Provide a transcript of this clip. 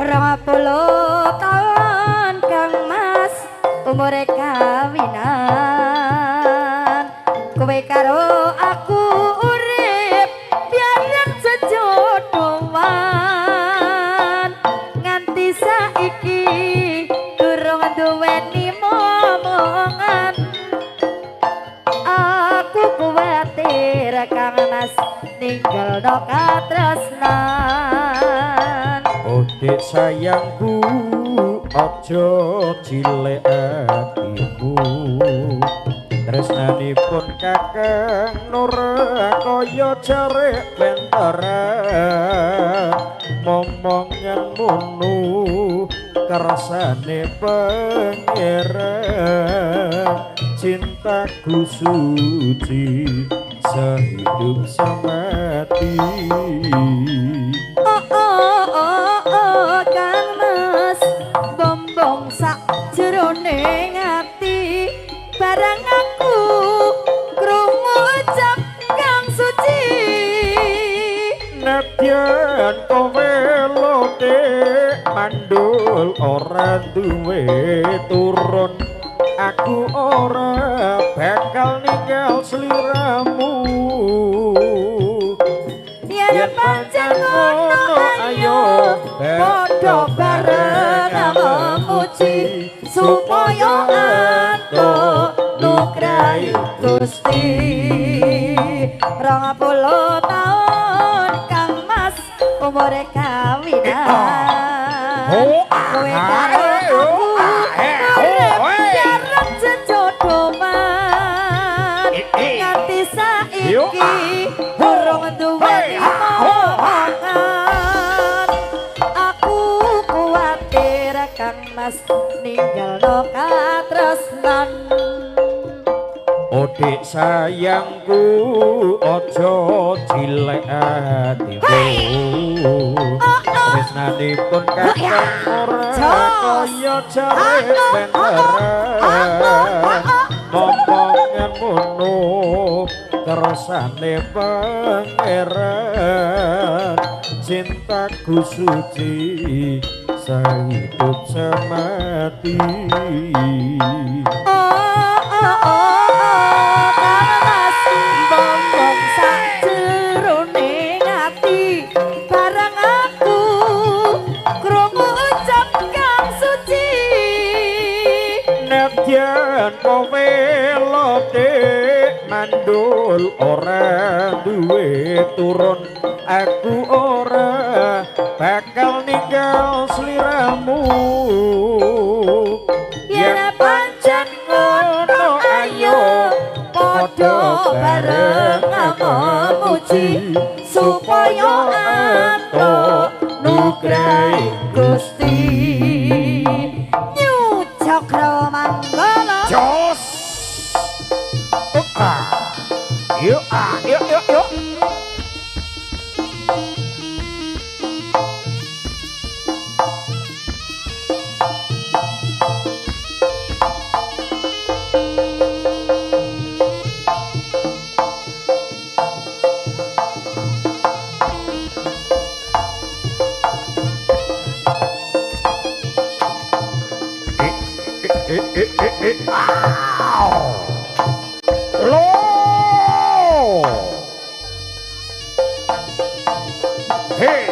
20 taun Kang Mas umure kawinan. Kowe karo aku urip biyen sejodohan. Nganti saiki durung duweni momongan. Aku kuwatir Kang Mas ninggalno katresnan. Odik sayangku aja cilik atimu. Tresnanipun Kakang Nora kaya jarik benteran. Momongan munu kersane pangeran. Cintaku suci sehidup semati. Oh oh oh oh Kang Mas bombong sak jerone ati bareng aku krungu ucap kang suci. Nadyan kowe lote mandul ora duwe turun, aku ora bakal ninggal sliramu. Yen pancen ngono ayo padha bareng memuji supaya antuk nugrahi Gusti. 20 taun Kang Mas umure kawinan. Kowe karo aku urip bareng jejodohan. Nganti saiki durung duweni momongan. Aku kuwatir Kang Mas ninggalno katresnan. Odik sayangku aja cilik atimu. Tresnanipun Kakang ora kaya jarik benteran. Momongan munu kersane pangeran. Cintaku suci sehidup semati. Oh oh oh Kang Mas bombong sak jerone ati bareng aku krungu ucap kang suci. Nadyan kowe lote mandul ora duwe turun, aku ora bakal ninggal sliramu. Yen pancen ngono ayo padha bareng memuji supaya antuk nugrahi Gusti. New Cakra Manggala. Jos. Yuk ah, yuk yuk yuk. Lo. Hey.